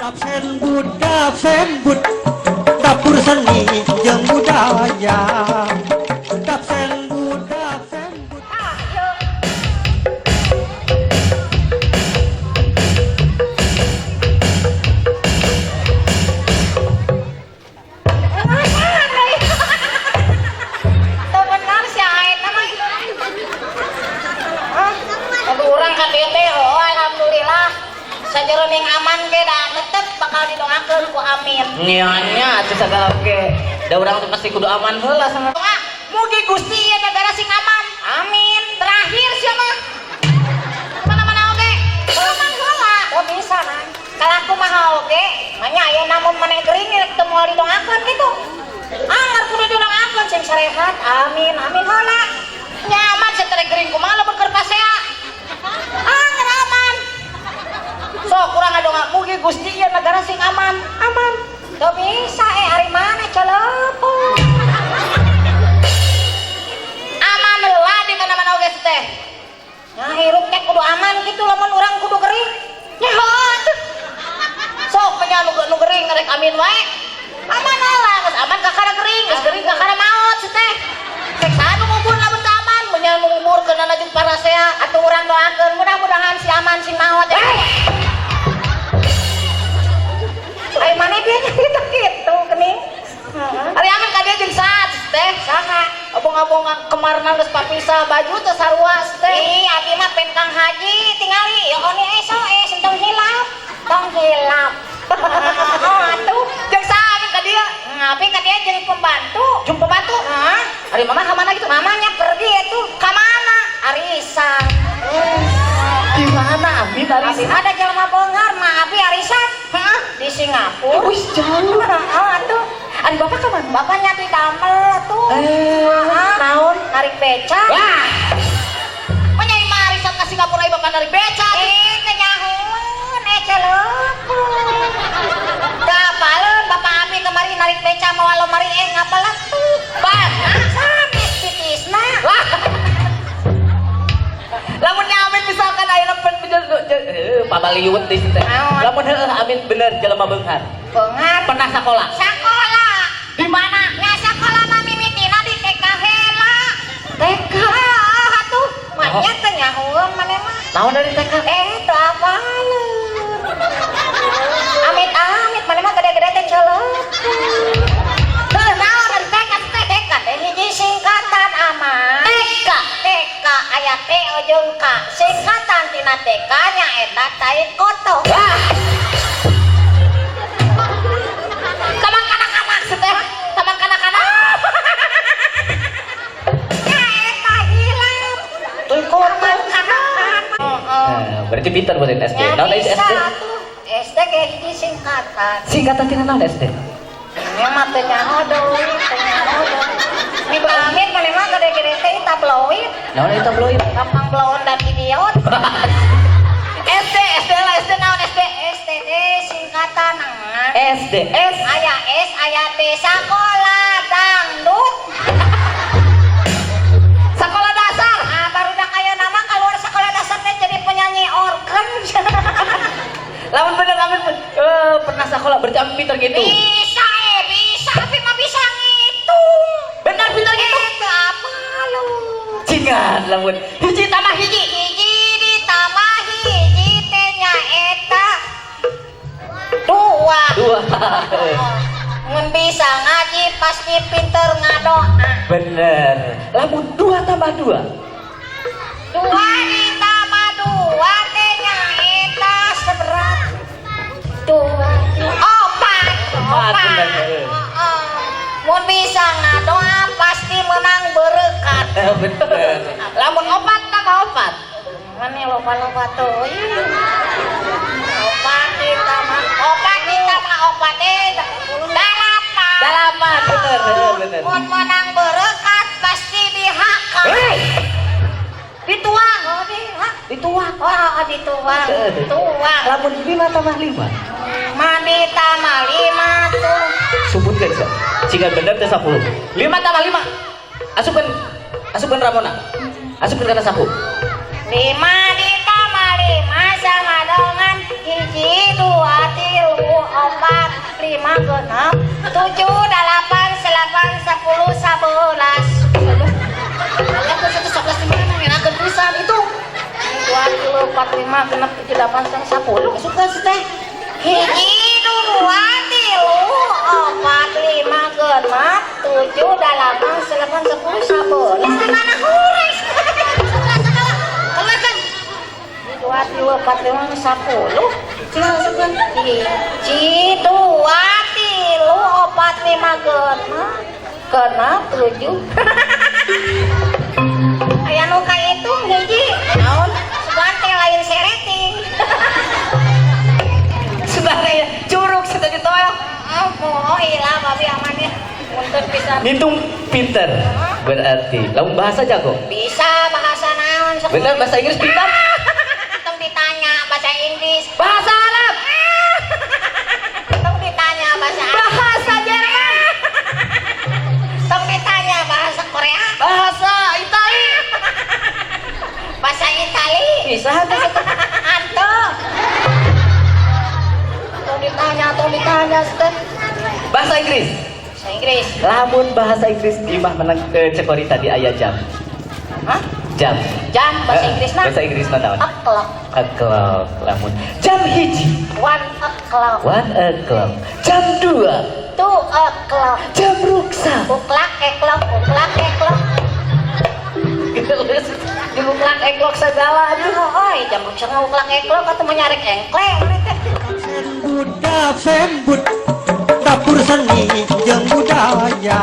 Dapsen bud, dapsen bud, dapur seni jeung budaya. Dapsen bud, dapsen bud. Ah, yuk. Tuh benar si Aet mah. Aduh, urang ka dieu teh, oh alhamdulillah. Sajeroning aman ge da tetep bakal didoakeun ku amin. Nya nya atuh sagala oge. Da urang teh pasti kudu aman heula sama. Doa, mugi Gusti ieu negara sing aman. Amin. Terakhir siapa? Mana-mana oge. Aman heula. Oh bisa kan. Kalau kumaha oge, manya aya namun maneh gering rek teu moal didoakeun gitu. Anggar kudu didoakeun sing sarehat. Amin, amin heula. Nyaman satere gering kumaha lamun keur pasea. Anggar aman. Sok kurang ngadoa mugi Gusti ieu negara sing aman. Aman. Teu bisa ari mana celepo. Aman heula di mana-mana oge teh. Nah, hirup teh kudu aman gitu lamun urang kudu gering. Ya atuh. Sok nya nu gering rek amin wae. Aman heula, geus aman kakara gering, geus gering kakara maot si teh. Rek saha nu ngubur lamun teu aman, mun nya nu nguburkeunana jeung parasea atuh urang doakeun mudah-mudahan si aman sing maot. Ai maneh dia nyarita kitu geuning. Ari amin ka dieu jeung saha teh? Saha? Abong-abong kemarna geus papisah baju teh sarua teh. Ih, abi mah pen Kang Haji tingali ya oni eso entong hilap. Tong hilap. Oh, atuh. Jeung saha amin ka dieu? Abi ka dieu jeung pembantu. Jeung pembantu? Hah? Ari mama ka mana gitu? Mamanya pergi itu. Ka mana? Arisan. Di mana Amin Abi arisan? ada jelema beunghar mah abi arisan. Hah? Di Singapura. Wih, jauh. Heeh, atuh. Ari bapak ka mana? Bapaknya di damel tuh. Naon? Narik beca. Wah. Manya imah arisan ka Singapura ieu bapak narik beca. Eh, kenyahoan celepo. Teu apaleun bapak abi kemari narik beca mawa lomari ngapaletuh. Ban. Sanes titisna. Wah. Lamun nya amin misalkan ayeuna pen pabaliut di situ teh. Naon? Lamun heueuh amin bener jelema beunghar. Beunghar. Pernah sekolah? Sakola. Di mana? Nya sakola mah mimitina di TK heula. TK. Atuh. Manya teu nyahoeun maneh mah. Naon dari TK? Teu apaleun. Amit amit maneh mah gede-gede teh celepu. Heuh, naon dari TK teh? TK teh hiji singkatan aman. TK. TK aya T jeung K. Singkatan tina TK nya eta tai kotok. Wah. Taman kanak-kanak sih teh. Taman kanak-kanak. Nya eta hilap. Tai kotok. Taman kanak-kanak. Heeh. Berarti pintar buat SD. Nya Naon dari bisa SD? atuh. SD ge hiji singkatan. Singkatan tina naon SD? Ini mah teu nyaho deui, teu nyaho deui. Amit maneh mah gede-gede teh tabloid. Naon itu tabloid? Gampang bloon dan idiot. SD, SD lah, SD naon SD? SD teh singkatan nah. SD, S. Aya S, aya T, sekolah dangdut. Sekolah dasar. Ah, baru dah kaya nama keluar sekolah dasar teh jadi penyanyi organ. Lamun bener amin pernah sekolah berarti amin pinter gitu. Bisa bisa, tapi mah bisa ngitung. Bener pinter gitu. Teu apa lu? Cingan lamun hiji tambah hiji. Hiji ditambah hiji teh nya eta dua. Dua. Mun bisa ngaji pasti pinter ngadoa. Bener. Lamun dua tambah dua. Dua ditambah dua teh nya eta seberat dua opat. Opat, bener. Heeh. Mun bisa ngadoa pasti menang berkat. Bener. Lamun opat tambah opat. Mana loba-loba tuh. Opat ditambah opat ditambah opat dalapan. Dalapan, bener, bener, bener. Mun menang berkat pasti dihakan. Hei! Dituang. Oh, dihak. Dituang. Oh, dituang. Tuang. Lamun lima tambah lima. Mandi tambah lima tuh. Sebutkan sih. Jika bener teh 10. Lima tambah lima. Asupkan asupkan Ramona. Asupkan kana saku. Lima ditambah lima sama dengan hiji dua tilu. lima, genep, tujuh, delapan, delapan, 10, 11. Aya ke satu 11 di mana? Ngerakeun pisan itu. Dua, tilu, empat, lima, genep, tujuh, delapan, sembilan, 10. Suka sih teh. Hiji, dua, tilu, empat, lima, genep, tujuh, delapan, delapan, 10, 11. Di mana huruf? Keluarkan. Dua, tilu, empat, lima, 10. Coba asupkeun. Hiji, dua, tilu, opat, lima, genep, genep, tujuh. Aya nu kahitung hiji. Naon? Sugan teh lain sereting. Sudah ya, curug sih tadi toel. Oh, hilang babi aman ya. Muntun pisan. Ngitung pinter berarti. Lamun bahasa jago. Bisa bahasa naon sok. Bener bahasa Inggris pintar? Tong ditanya bahasa Inggris. Bahasa Arab. Tong ditanya bahasa Arab. Bahasa Jerman. Tong ditanya bahasa Korea. Bahasa Itali. Bahasa Itali. Bisa tuh. Anto. Tong ditanya teh. Bahasa Inggris. Bahasa Inggris. Lamun bahasa Inggris di mah menang ke Cekori tadi aya jam. Hah? Jam. Jam bahasa Inggris nah. Bahasa Inggris nah naon? O'clock. O'clock. Lamun jam hiji. 1 o'clock. 1 o'clock. Jam 2. 2 o'clock. Jam ruksa. Uklak eklok, uklak eklok. Diuklak eklok segala aduh. Oh, jam ruksa mah uklak eklok atau mau nyarek engklek teh. Sembut sembut dapur seni jeung budaya.